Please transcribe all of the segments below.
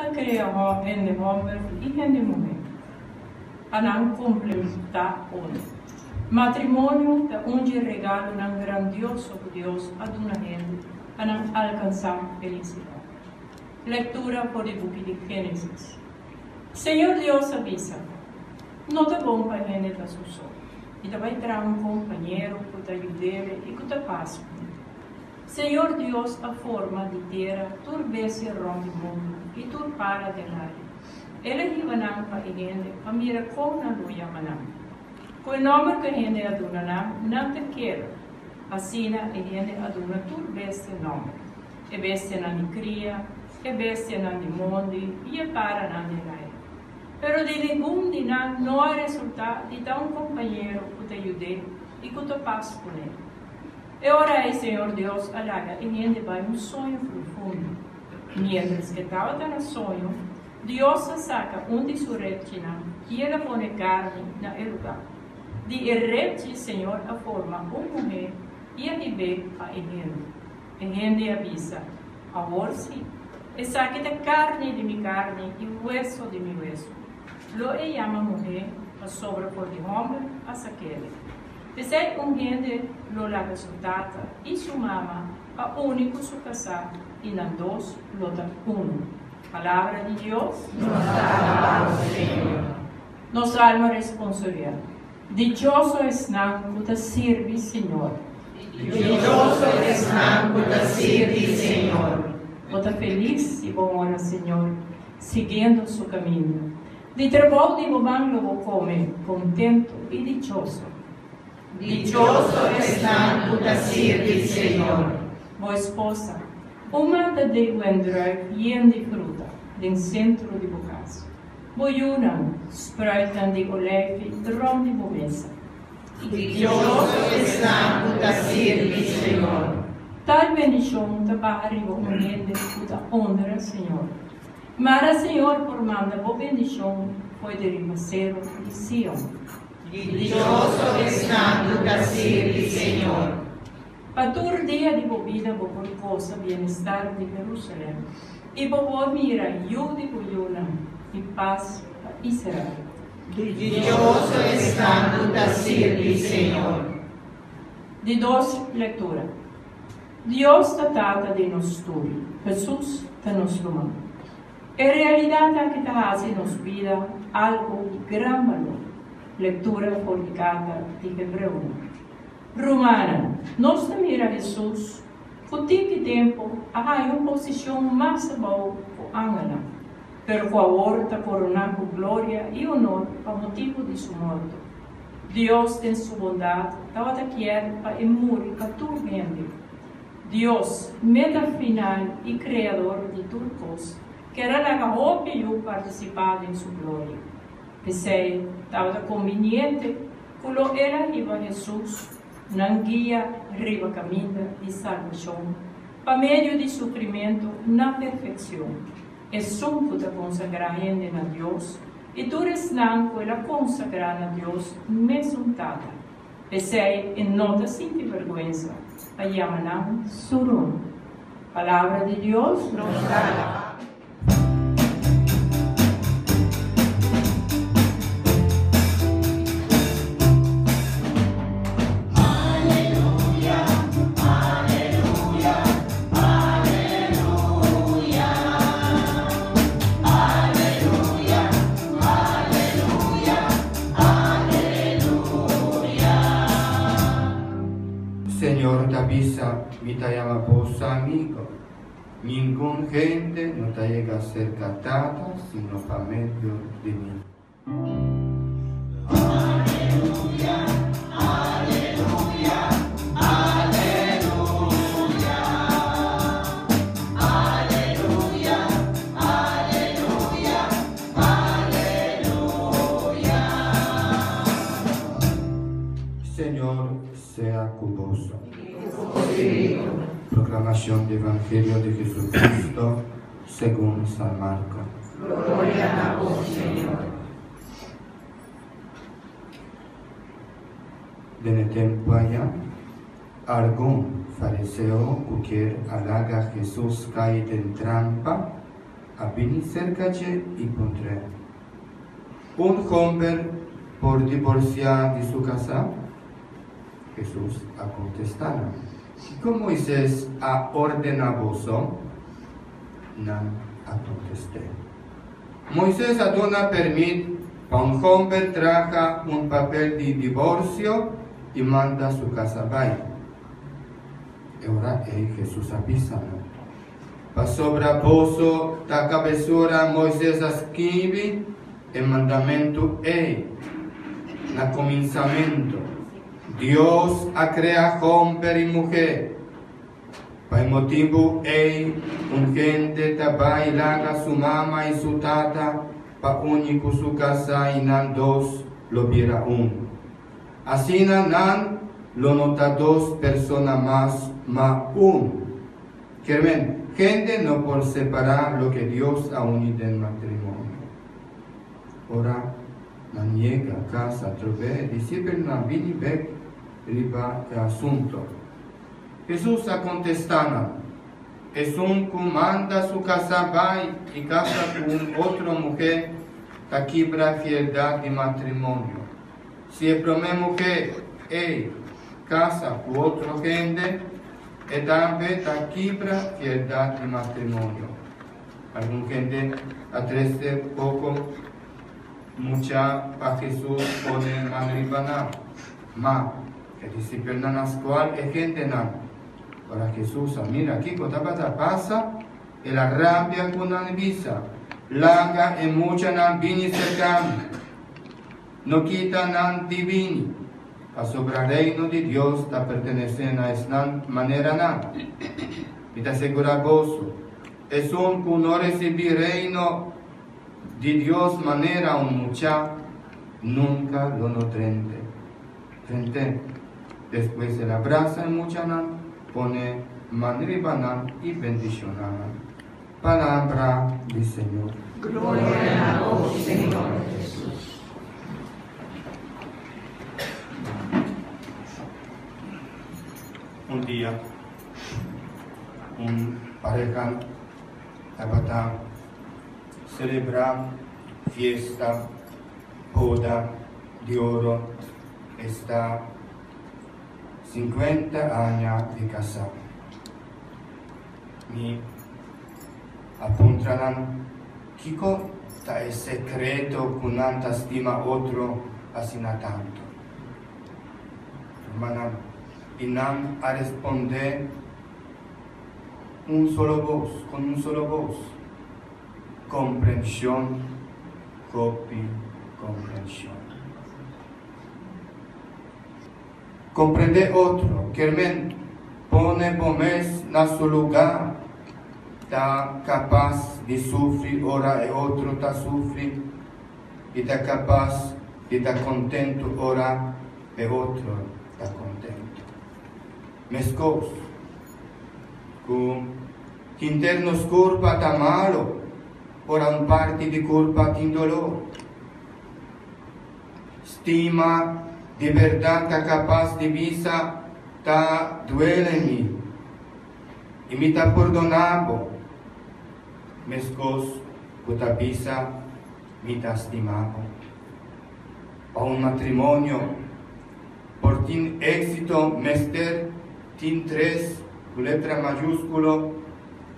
a krea hende hòmber i hende muhé pa nan komplementá otro. Matrimonio ta un dje regalonan grandioso ku Dios a duna hende pa nan alkansá felisidat. Lektura for di buki di Génesis. Señor Dios a bisa, No ta bon pa hende ta su so. I ta bai traha un kompañero ku ta yud'é i ku ta pas kuné. Señor Dios a forma di tera tur bestia rònt di mundu i tur para den aire. El a hiba nan pa e hende pa mira kon nan lo yama nan. Ku e nòmber ku e hende a duna nan, nan ta keda. Asina e hende a duna tur bestia nòmber, e bestianan di kria, e bestianan di mondi i e paranan den aire. Pero di ningun di nan no a resultá di ta un kompañero ku ta yud'é i ku ta pas kuné. E ora ei Señor Dios a laga e hende bai un soño profundo. Miéntras ke tabata na soño, Dios a saka un di su repchinan i el a pone karni na e lugá. Di e repchi Señor a forma un muhé i a hib'é pa e hende. E hende a bisa, Awor sí, esaki ta karni di mi karni i weso di mi weso. Lo e yama muhé pasobra for di hòmber a sak'el. P'esei un hende lo laga su tata i su mama pa uni ku su kasá i nan dos lo ta unu. Palabra di Dios. Nos ta alabá bo, Señor. Nos alma responsorial. Dichoso esnan ku ta sirbi Señor. Dichoso esnan ku ta sirbi Señor. Bo ta felis si bo ora Señor, siguiendo su kaminda. Di trabou di bo man lo bo kome, kontentu i dichoso. Dichoso esnan ku ta sirbi Señor. Bo esposa, un mata di wendruif yen di fruta den sentro di bo kas. Bo yunan, spruitnan di oleifi rònt di bo mesa. Dichoso esnan ku ta sirbi Señor. Tal bendishon ta baha riba un hende ku ta honra Señor. Mara Señor por manda bo bendishon fo'i di riba seru di Sion. Dichoso esnan ku ta sirbi Señor. Pa tur dia di bo bida bo por gosa bienestar di Jerusalem, i bo por mira yu di bo yunan, i pas pa Israel. Dichoso esnan ku ta sirbi Señor. Di dos lektura. Dios ta Tata di nos tur, Hesus ta nos ruman. E realidat aki ta hasi nos bida algu di gran balor. Lektura for di Karta di Hebreonan. Rumannan, nos ta mira Hesus ku tin ki tempu a haña un posishon mas abou ku angelnan, pero ku awor ta koroná ku gloria i onor pa motibu di su morto. Dios den su bondat tabata kier pa e muri pa tur hende. Dios, meta final i Kreador di tur kos, kier a laga hopi yu partisipá den su gloria. P'esei, tabata kombiniente ku lo el a hiba Hesus nan guia riba kaminda di salbashon pa medio di sufrimentu na perfekshon. Esun ku ta konsagrá hende na Dios I tur esnan ku el a konsagrá na Dios mesun Tata. P'esei e no ta sinti bèrgwensa pa yama nan su run. Palabra di Dios. Nos ta alabá. Señor ta bisa, Mi ta yama boso amigo. Ningun hende no ta yega serka Tata sino pa medio di mi. Señor sea cu boso. Proclamacion di Evangelio di Jesucristo segun San Marco. Gloria na bo, Señor. Den e tempu aya, algun fariseo ku kier a laga Hesus kai den trampa a. bini serka dje i puntr'é, Un hòmber por diborsiá di su kasá? Hesus a kontestá nan, Kiko Moises a ordená boso? Nan a kontest'é, Moises a duna permit pa un hòmber traha un papel di diborsio i manda su kasá bai. E ora ei Hesus a bisa nan, Pasobra boso ta kabesura Moises a skibi e mandamentu ei. Na kuminsamentu, Dios a krea hòmber i muhé. Pa e motibu ei un hende ta bai laga su mama i su tata pa uni ku su kasá i nan dos lo bira un. Asina nan lo no ta dos persona mas, ma un. Kermen, hende no por separá loke Dios a uni den matrimonio. Ora nan yega kas atrobe, e disipelnan bini bek riba e asunto. Hesus a kontestá nan, Esun ku manda su kasá bai i kasa ku un otro muhé ta kibra fieldat di matrimonio. Si e promé muhé ei kasa ku otro hende, e tambe ta kibra fieldat di matrimonio. Algun hende a trese poko mucha pa Hesus pone man riba nan, ma e disipelnan a skual e hendenan. Ora Hesus a mira kiko tabata pasa, el a rabia ku nan i bisa, Laga e muchanan bini serka mi. No kita nan di bini, pasobra Reino di Dios ta pertenesé na esnan manera nan. Mi ta sigurá boso, esun ku no risibí Reino di Dios manera un mucha, nunka lo no drent'é. Drent'é. Despues el a brasa e muchanan, pone man riba nan i bendishoná nan. Palabra di Señor. Gloria na bo, Señor Jesus. Un dia, un pareha tabata selebrá fiesta boda di oro, esta sinkuenta aña di kasá. Mi a puntra nan kiko ta e sekreto ku nan ta stima otro asina tantu. Rumannan, i nan a respondé un solo bos, kon un solo bos, Komprenshon, hopi komprenshon. Komprendé otro, kier men pone bo mes na su lugá, ta kapas di sufri ora e otro ta sufri i ta kapas di ta kontentu ora e otro ta kontentu. Meskos ku henter nos kurpa ta malu ora un parti di kurpa tin doló. Stima di berdad ta kapas di bisa, Ta duele mi, i mi ta pordoná bo, meskos ku ta bisa, Mi ta stima bo. Pa un matrimonio por tin éksito mester tin tres ku letra mayúskulo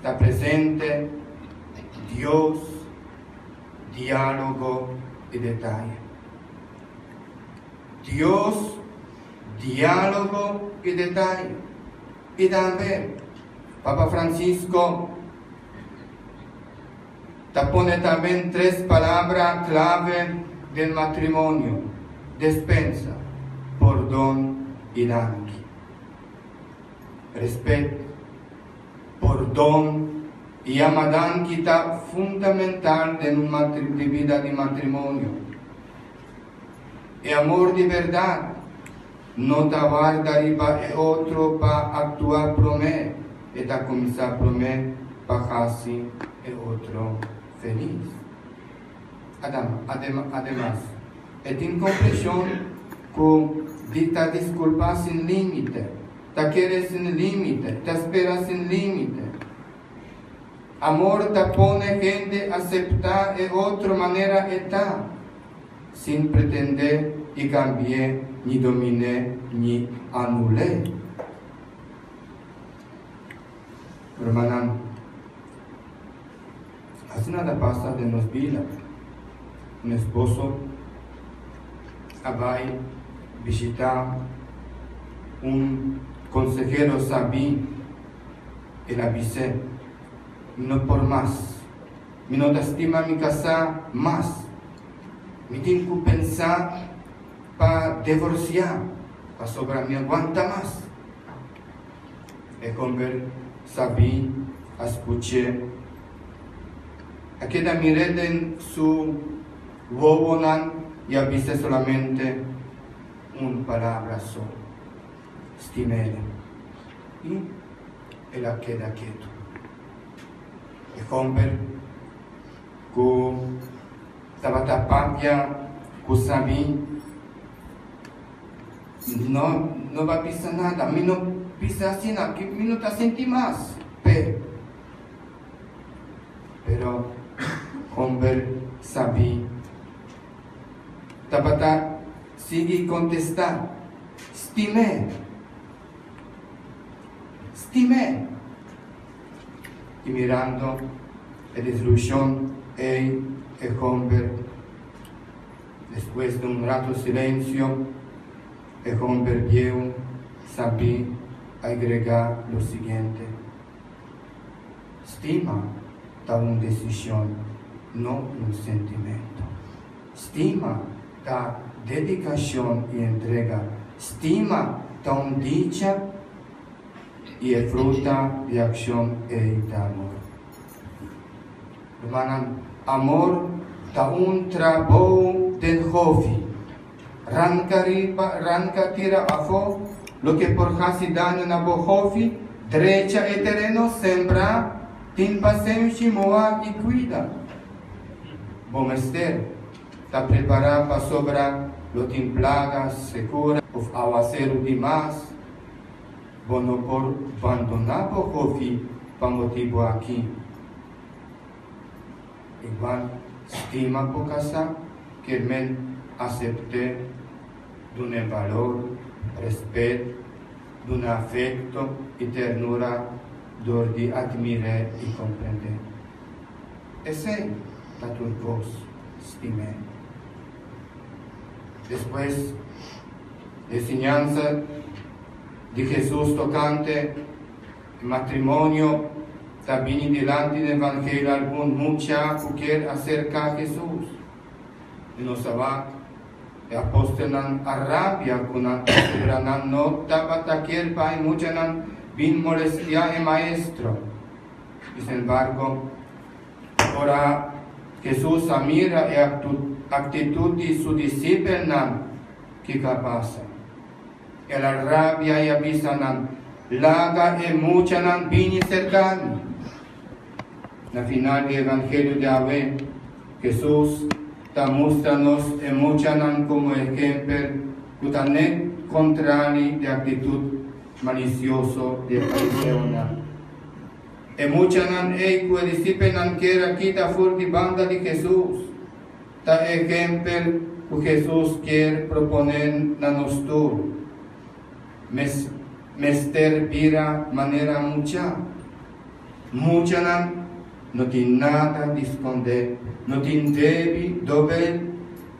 ta presente, Dios, Diálogo i detaye. Dios, diálogo i detaye. I tambe Papa Francisco ta pone tambe tres palabra clave den matrimonio, despensa, pordon i danki. Respet, pordon i ama danki ta fundamental den un di bida di matrimonio. E amor di berdad no ta warda riba e otro pa actua prome, e ta cuminsa prome pa haci e otro feliz. Ademas, e tin comprension cu di ta disculpa sin limite. Ta kere sin límite, ta spera sin límite. Amor ta pone hende aseptá e otro manera e ta, sin pretendé di kambi'é ni domin'é ni anul'é. Rumannan, asina ta pasa den nos bida. Un esposo a bai bishitá un konsehero sabí. El a bis'é, Mi no por mas. Mi no ta stima mi kasá mas. Mi tin ku pensa pa divorsiá pasobra mi a guanta mas. E homber sabí a skuch'é. A keda mir'é den su wowonan i a bis'é solamente un palabra so, Stim'é. I el a keda ketu. E homber ku tabata papia ku sabí no no ba bisa nada. Mi no bisa asina, mi no ta sinti mas p'e. Pero homber sabí tabata sigui kontestá, Stim'é. Stim'é! I mirando e destruccion ei, e homber, despues di un rato silencio, e homber bieu sabí agregá lo siguiente, Stima ta un decision, no un sentimento. Stima ta dedicacion i entrega. Stima ta un dicha i e fruta di accion ei ta amor. Rumannan, amor ta un trabou den hofi. Ranca riba, ranca tira afó loke por haci daño na bo hofi, drecha e tereno, sembra, tin pasenshi, moa i cuida. Bo mester ta prepará pasobra lo tin plaga, sekura òf awaseru di mas. Bo no por bandoná bo hofi pa motibu aki. Igual, stima bo kasá kier men asept'é, dun'é balor, respet, duna afekto i ternura dor di atmir'é i komprend'é. Esei ta tur kos, stim'é. Despues di siñansa di Hesus tokante e matrimonio, ta bini dilanti den Evangelio algun mucha ku kier aserká Hesus. I nos a wak e apostelnan a rabia ku nan pasobra nan no tabata kier pa e muchanan bin molestiá e Maestro. I sin embargo, ora Hesus a mira e aktitut di su disipelnan, kiko a pasa? El a rabia i a bisa nan, Laga e muchanan bini serka mi. Na final di Evangelio di awe, Hesus ta mustra nos e muchanan komo ehempel ku ta net kontrali di aktitut malisioso di e fariseonan. E muchanan ei ku e disipelnan kier a kita for di banda di Hesus, ta e ehempel ku Hesus kier proponé na nos tur. Mes mester bira manera mucha. Muchanan no tin nada di skondé, no tin debi dobel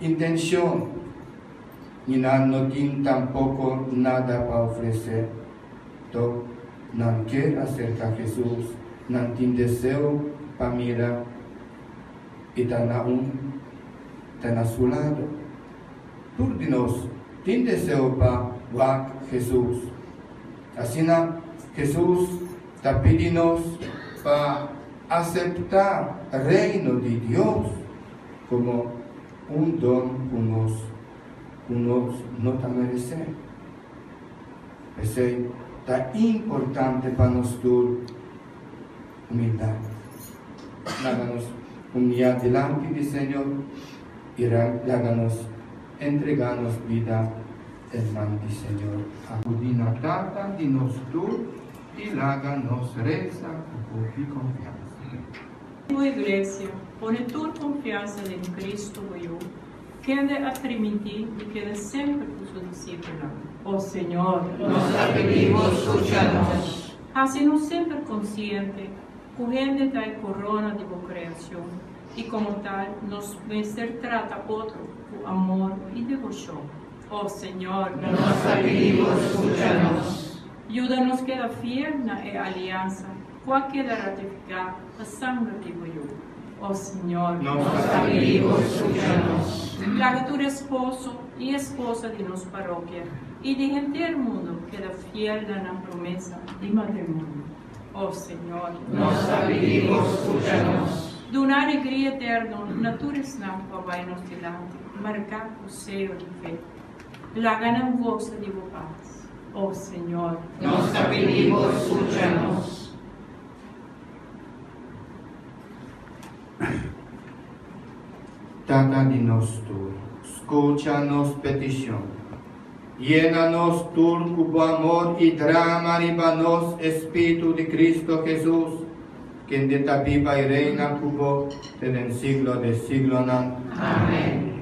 intenshon. Ni nan no tin tampoko nada pa ofresé. Tok nan kier aserká Hesus, nan tin deseo pa mira i ta na un ta na su lado. Tur di nos tin deseo pa wak Hesus. Asina Hesus ta pidi nos pa aseptá Reino di Dios komo un don ku nos ku nos no ta meresé. P'esei ta importante pa nos tur humildat. Laga nos humiyá dilanti di Señor i laga nos entregá nos bida den man di Señor. Akudí na Tata di nos tur i laga nos resa ku hopi konfiansa. Bo Iglesia, pone tur konfiansa den Kristu bo Yu, kende a primintí di keda semper ku su disipelnan. O Señor. Nos ta pidi Bo, skucha nos. Hasi nos semper konsiente ku hende ta e korona di bo kreashon i komo tal nos mester trata otro ku amor i deboshon. O Señor. Nos ta pidi Bo, skucha nos. Yuda nos keda fiel na e aliansa ku a keda ratifiká pa sanger di bo Yu. O Señor. Nos ta pidi Bo, skucha nos. Laga tur esposo i esposa di nos parokia i di henter mundu keda fiel na nan promesa di matrimonio. O Señor. Nos ta pidi Bo, skucha nos. Duna alegria eterno na tur esnan ku a bai nos dilanti, marká ku seyo di fe. Laga nan gosa di Bo pas. O Señor. Nos ta pidi Bo, skucha nos. Tata di nos tur, skucha nos petishon. Yena nos tur ku bo amor i drama riba nos e Spiritu di Kristu Hesus, kende ta biba i reina ku bo te den siglo di siglonan. Amèn.